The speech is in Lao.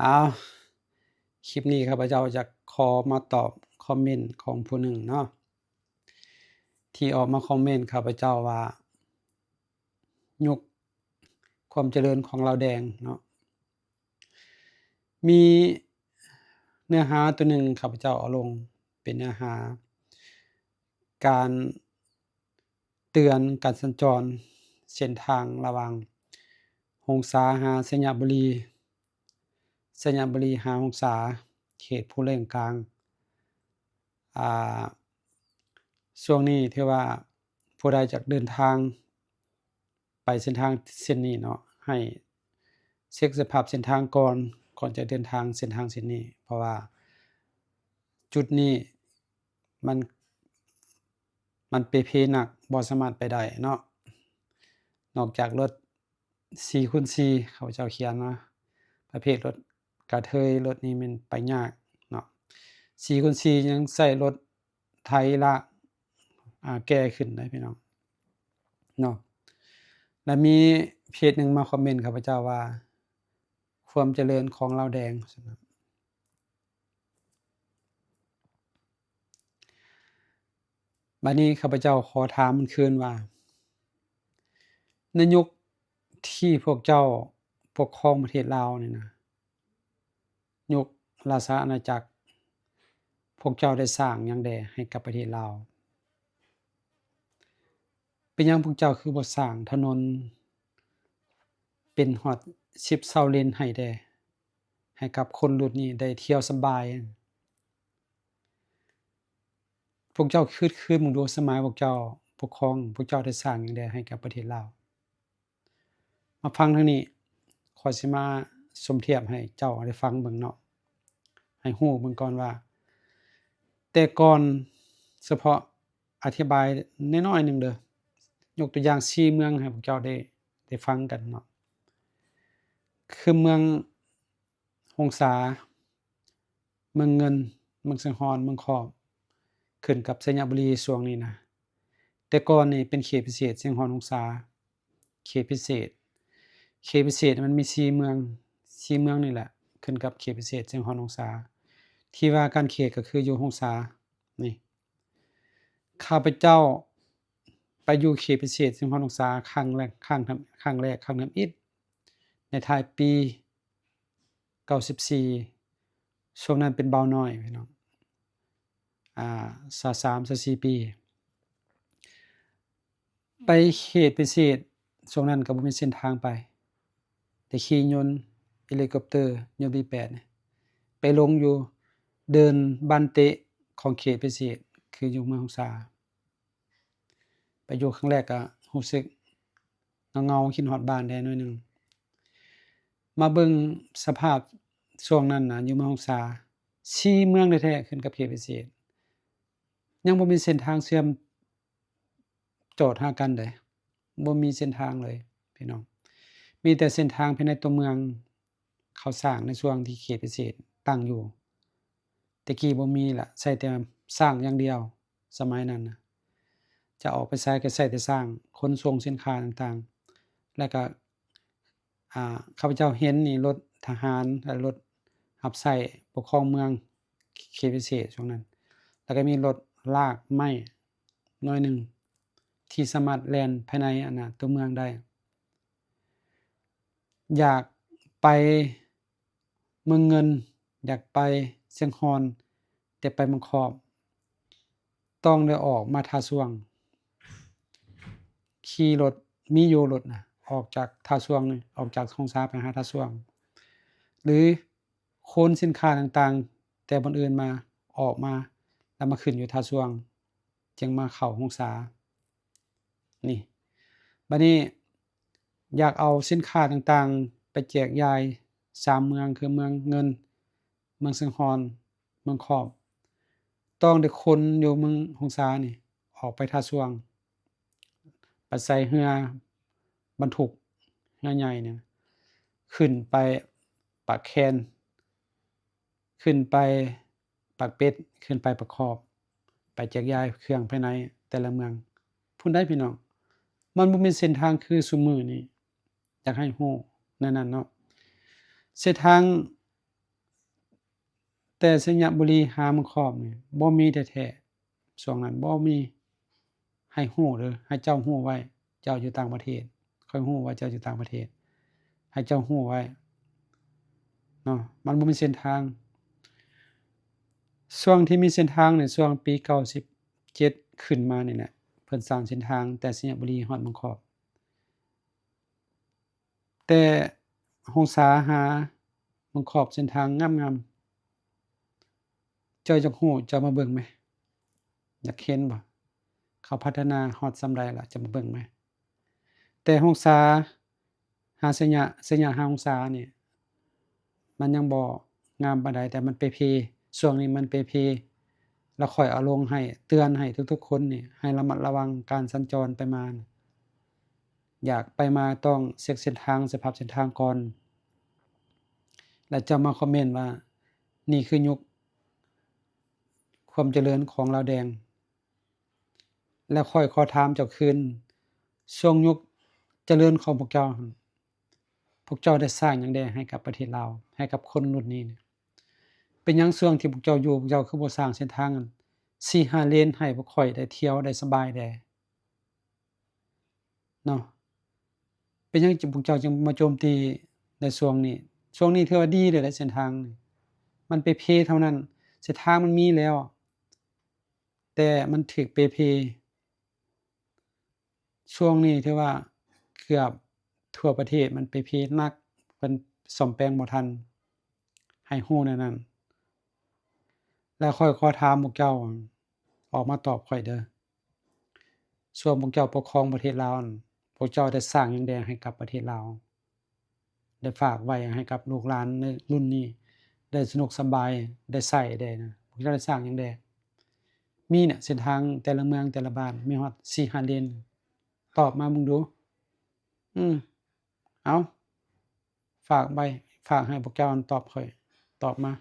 ອ້າວ ຄລິບນີ້ຂ້າພະເຈົ້າຢາກຂໍມາຕອບຄອມເມັນຂອງຜູ້ໜຶ່ງເນາະ ທີ່ອອກມາຄອມເມັນຂ້າພະເຈົ້າວ່າ ຍຸກຄວາມຈະເລີນຂອງລາວແດງເນາະ. ມີເນື້ອຫາຕົວໜຶ່ງຂ້າພະເຈົ້າເອົາລົງ ເປັນເນື້ອຫາການເຕືອນການສັນຈອນເສັ້ນທາງລະຫວ່າງຫົງສາຫາໄຊຍະບູລີ, ໄຊຍະບູລີຫາຫົງສາ ເຂດພູແລ້ງກາງ. ອ່າ ຊ່ວງນີ້ຖືວ່າຜູ້ໃດຈະເດີນທາງໄປເສັ້ນທາງເສັ້ນນີ້ເນາະ ໃຫ້ເຊັກສະພາບເສັ້ນທາງກ່ອນ ກ່ອນຈະເດີນທາງເສັ້ນທາງເສັ້ນນີ້ ເພາະວ່າຈຸດນີ້ມັນ ມັນເປ່ເພໜັກ ບໍ່ສາມາດໄປໄດ້ເນາະ ນອກຈາກລົດ ສີ່ຄູນສີ່ ເຂົາເຈົ້າຂຽນມາ ປະເພດລົດກະເທີຍ ລົດນີ້ແມ່ນໄປຍາກເນາະ ສີ່ຄູນສີ່ ຍັງໃຊ້ລົດໄຖລາກ ອ່າ ແກ່ຂຶ້ນໄດ໋ພີ່ນ້ອງເນາະ. ແລະ ມີເພຈໜຶ່ງມາຄອມເມັນຂ້າພະເຈົ້າວ່າ ຄວາມຈະເລີນຂອງລາວແດງ ບາດນີ້ຂ້າພະເຈົ້າຂໍຖາມມັນຄືນວ່າ ໃນຍຸກທີ່ພວກເຈົ້າປົກຄອງປະເທດລາວນີ້ນະ ຍຸກລາຊະອານາຈັກ ພວກເຈົ້າໄດ້ສ້າງຫຍັງແດ່ໃຫ້ກັບປະເທດລາວ? ເປັນຫຍັງພວກເຈົ້າຄືບໍ່ສ້າງຖະໜົນເປັນຮອດສິບຊາວເລນໃຫ້ແດ່ ໃຫ້ກັບຄົນລຸ້ນນີ້ໄດ້ທ່ຽວສະບາຍ? ພວກເຈົ້າຄິດຄືນເບິ່ງດູ ສະໄໝພວກເຈົ້າປົກຄອງ ພວກເຈົ້າໄດ້ສ້າງຫຍັງແດ່ໃຫ້ກັບປະເທດລາວ? ມາຟັງທາງນີ້ ຂ້ອຍຊິມາສົມທຽບໃຫ້ເຈົ້າໄດ້ຟັງເບິ່ງເນາະ ໃຫ້ຮູ້ເບິ່ງກ່ອນວ່າ ແຕ່ກ່ອນ ສະເພາະອະທິບາຍໜ້ອຍໆໜຶ່ງເດີ ຍົກຕົວຢ່າງສີ່ເມືອງໃຫ້ພວກເຈົ້າໄດ້ ໄດ້ຟັງກັນເນາະ ຄືເມືອງຫົງສາ ເມືອງເງິນ, ເມືອງຊຽງຮ່ອນ, ເມືອງຂອບ ຂຶ້ນກັບໄຊຍະບູລີຊ່ວງນີ້ນະ. ແຕ່ກ່ອນນີ້ເປັນເຂດພິເສດຊຽງຮ່ອນຫົງສາ ເຂດພິເສດ, ເຂດພິເສດມັນມີສີ່ເມືອງ, ສີ່ເມືອງນີ້ແຫຼະ ຂຶ້ນກັບເຂດພິເສດຊຽງຮ່ອນຫົງສາ. ທີ່ວ່າການເຂດກໍຄືຢູ່ຫົງສານີ້. ຂ້າພະເຈົ້າໄປຢູ່ເຂດພິເສດຊຽງຮ່ອນຫົງສາຄັ້ງແລກ, ຄັ້ງ, ຄັ້ງແລກ, ຄັ້ງທຳອິດ ໃນທ້າຍປີ ເກົ້າສິບສີ່ ຊ່ວງນັ້ນເປັນບ່າວນ້ອຍພີ່ນ້ອງ ອ່າ ຊາວສາມ ຊາວສີ່ປີ ໄປເຂດພິເສດ ຊ່ວງນັ້ນກໍບໍ່ມີເສັ້ນທາງໄປ ໄດ້ຂີ່ຍົນ ເອລິຄອບເຕີ ຍົນບີແປດ ໄປລົງຢູ່ເດີ່ນບ້ານເຕະຂອງເຂດພິເສດ ຄືຢູ່ເມືອງຫົງສາ. ໄປຢູ່ຄັ້ງແລກກໍຮູ້ສຶກເຫງົາໆ ຄິດຮອດບ້ານແດ່ໜ້ອຍໜຶ່ງ. ມາເບິ່ງສະພາບຊ່ວງນັ້ນນະ ຢູ່ເມືອງຫົງສາ ສີ່ເມືອງແທ້ໆ ຂຶ້ນກັບເຂດພິເສດ ຍັງບໍ່ມີເສັ້ນທາງເຊື່ອມຈອດຫາກັນເດ້ ບໍ່ມີເສັ້ນທາງເລີຍພີ່ນ້ອງ ມີແຕ່ເສັ້ນທາງພາຍໃນຕົວເມືອງ ເຂົາສ້າງໃນຊ່ວງທີ່ເຂດພິເສດຕັ້ງຢູ່. ແຕ່ກີ້ບໍ່ມີລະ ໃຊ້ແຕ່ຊ້າງຢ່າງດຽວ ສະໄໝນັ້ນນະ ຈະອອກໄປໃສກໍໃຊ້ແຕ່ຊ້າງ ຂົນສົ່ງສິນຄ້າຕ່າງໆ ແລ້ວກໍ ອ່າ ຂ້າພະເຈົ້າເຫັນນີ້ລົດທະຫານ ແລະ ລົດຮັບໃຊ້ປົກຄອງເມືອງເຂດພິເສດຊ່ວງນັ້ນ ແລ້ວກໍມີລົດລາກໄມ້ໜ້ອຍໜຶ່ງ ທີ່ສາມາດແລ່ນພາຍໃນ ອັນນະ ຕົວເມືອງໄດ້. ຢາກໄປເມືອງເງິນ ຢາກໄປຊຽງຮ່ອນ ແຕ່ໄປເມືອງຂອບ ຕ້ອງໄດ້ອອກມາທ່າຊ່ວງ ຂີ່ລົດ ມີຢູ່ລົດນະ ອອກຈາກທ່າຊ່ວງນີ້ ອອກຈາກຫົງສາໄປຫາທ່າຊ່ວງ ຫຼື ຂົນສິນຄ້າຕ່າງໆ ແຕ່ບ່ອນອື່ນມາ ອອກມາ ແລ້ວມາຂຶ້ນຢູ່ທ່າຊ່ວງ ຈຶ່ງມາເຂົ້າຫົງສາ ນີ້ ບາດນີ້ຢາກເອົາສິນຄ້າຕ່າງໆ ໄປແຈກຢາຍສາມເມືອງ ຄືເມືອງເງິນ, ເມືອງຊຽງຮ່ອນ, ເມືອງຂອບ ຕ້ອງໄດ້ຂົນຢູ່ເມືອງຫົງສານີ້ ອອກໄປທ່າຊ່ວງ ໄປໃສ່ເຮືອບັນທຸກ ເຮືອໃຫຍ່ນີ້ ຂຶ້ນໄປປາກແຄນ ຂຶ້ນໄປປາກເປັດ ຂຶ້ນໄປປາກຂອບ ໄປແຈກຢາຍເຄື່ອງພາຍໃນແຕ່ລະເມືອງພຸ້ນໃດ໋ພີ່ນ້ອງ. ມັນບໍ່ແມ່ນເສັ້ນທາງຄືຊຸມື້ນີ້ ຢາກໃຫ້ຮູ້ແນວນັ້ນເນາະ. ເສັ້ນທາງ ແຕ່ໄຊຍະບູລີຫາເມືອງຂອບນີ້ບໍ່ມີແທ້ໆ ຊ່ວງນັ້ນບໍ່ມີ. ໃຫ້ຮູ້ເດີ ໃຫ້ເຈົ້າຮູ້ໄວ້ ເຈົ້າຢູ່ຕ່າງປະເທດ ຂ້ອຍຮູ້ວ່າເຈົ້າຢູ່ຕ່າງປະເທດ ໃຫ້ເຈົ້າຮູ້ໄວ້ເນາະ ມັນບໍ່ມີເສັ້ນທາງ. ຊ່ວງທີ່ມີເສັ້ນທາງນີ້ ຊ່ວງປີເກົ້າສິບເຈັດຂຶ້ນມານີ້ແຫຼະ ເພິ່ນສ້າງເສັ້ນທາງແຕ່ໄຊຍະບູລີຮອດເມືອງຂອບ. ແຕ່ຫົງສາຫາເມືອງຂອບເສັ້ນທາງງາມໆ ເຈົ້າຢາກຮູ້ ເຈົ້າມາເບິ່ງແມ? ຢາກເຫັນບໍ່? ເຂົາພັດທະນາຮອດສ່ຳໃດລະ ເຈົ້າມາເບິ່ງແມ? ແຕ່ຫົງສາຫາໄຊຍະ ໄຊຍະຫາຫົງສານີ້ ມັນຍັງບໍ່ງາມປານໃດ ແຕ່ມັນເປເພ ຊ່ວງນີ້ມັນເປເພ ແລ້ວຂ້ອຍເອົາລົງໃຫ້ ເຕືອນໃຫ້ທຸກໆຄົນນີ້ ໃຫ້ລະມັດລະວັງການສັນຈອນໄປມານະ ຢາກໄປມາຕ້ອງເຊັກເສັ້ນທາງ ສະພາບເສັ້ນທາງກ່ອນ ແລ້ວເຈົ້າມາຄອມເມັນວ່າ ນີ້ຄືຍຸກຄວາມຈະເລີນຂອງລາວແດງ. ແລ້ວຂ້ອຍຂໍຖາມເຈົ້າຄືນ ຊ່ວງຍຸກຈະເລີນຂອງພວກເຈົ້າຫັ້ນ ພວກເຈົ້າໄດ້ສ້າງຫຍັງແດ່ໃຫ້ກັບປະເທດລາວ ໃຫ້ກັບຄົນລຸ້ນນີ້? ເປັນຫຍັງຊ່ວງທີ່ພວກເຈົ້າຢູ່ ພວກເຈົ້າຄືບໍ່ສ້າງເສັ້ນທາງອັນສີ່ຫ້າເລນໃຫ້ພວກຂ້ອຍໄດ້ທ່ຽວໄດ້ສະບາຍແດ່ເນາະ? ເປັນຫຍັງຈຶ່ງ ພວກເຈົ້າຈຶ່ງມາໂຈມຕີໃນຊ່ວງນີ້? ຊ່ວງນີ້ຖືວ່າດີເລີຍເດ້ ເສັ້ນທາງນີ້ ມັນເປເພເທົ່ານັ້ນ ເສັ້ນທາງມັນມີແລ້ວ ແຕ່ມັນຖືກເປເພ. ຊ່ວງນີ້ຖືວ່າເກືອບທົ່ວປະເທດມັນເປເພໜັກ ເພິ່ນສ້ອມແປງບໍ່ທັນ ໃຫ້ຮູ້ແນວນັ້ນ. ແລ້ວຂ້ອຍຂໍຖາມພວກເຈົ້າ ອອກມາຕອບຂ້ອຍເດີ ຊ່ວງພວກເຈົ້າປົກຄອງປະເທດລາວນັ້ນ ພວກເຈົ້າໄດ້ສ້າງຫຍັງແດ່ໃຫ້ກັບປະເທດລາວ? ໄດ້ຝາກໄວ້ໃຫ້ກັບລູກຫຼານໃນລຸ້ນນີ້ ໄດ້ສະໜຸກສະບາຍ ໄດ້ໃຊ້ແດ່ນະ ພວກເຈົ້າໄດ້ສ້າງຫຍັງແດ່? ມີນະ ເສັ້ນທາງແຕ່ລະເມືອງແຕ່ລະບ້ານ ມີຮອດສີ່ຫ້າເລນ ຕອບມາເບິ່ງດູ. ອືມ ເອົາ ຝາກໄວ້ ຝາກໃຫ້ພວກເຈົ້າຕອບຂ້ອຍ ຕອບມາ.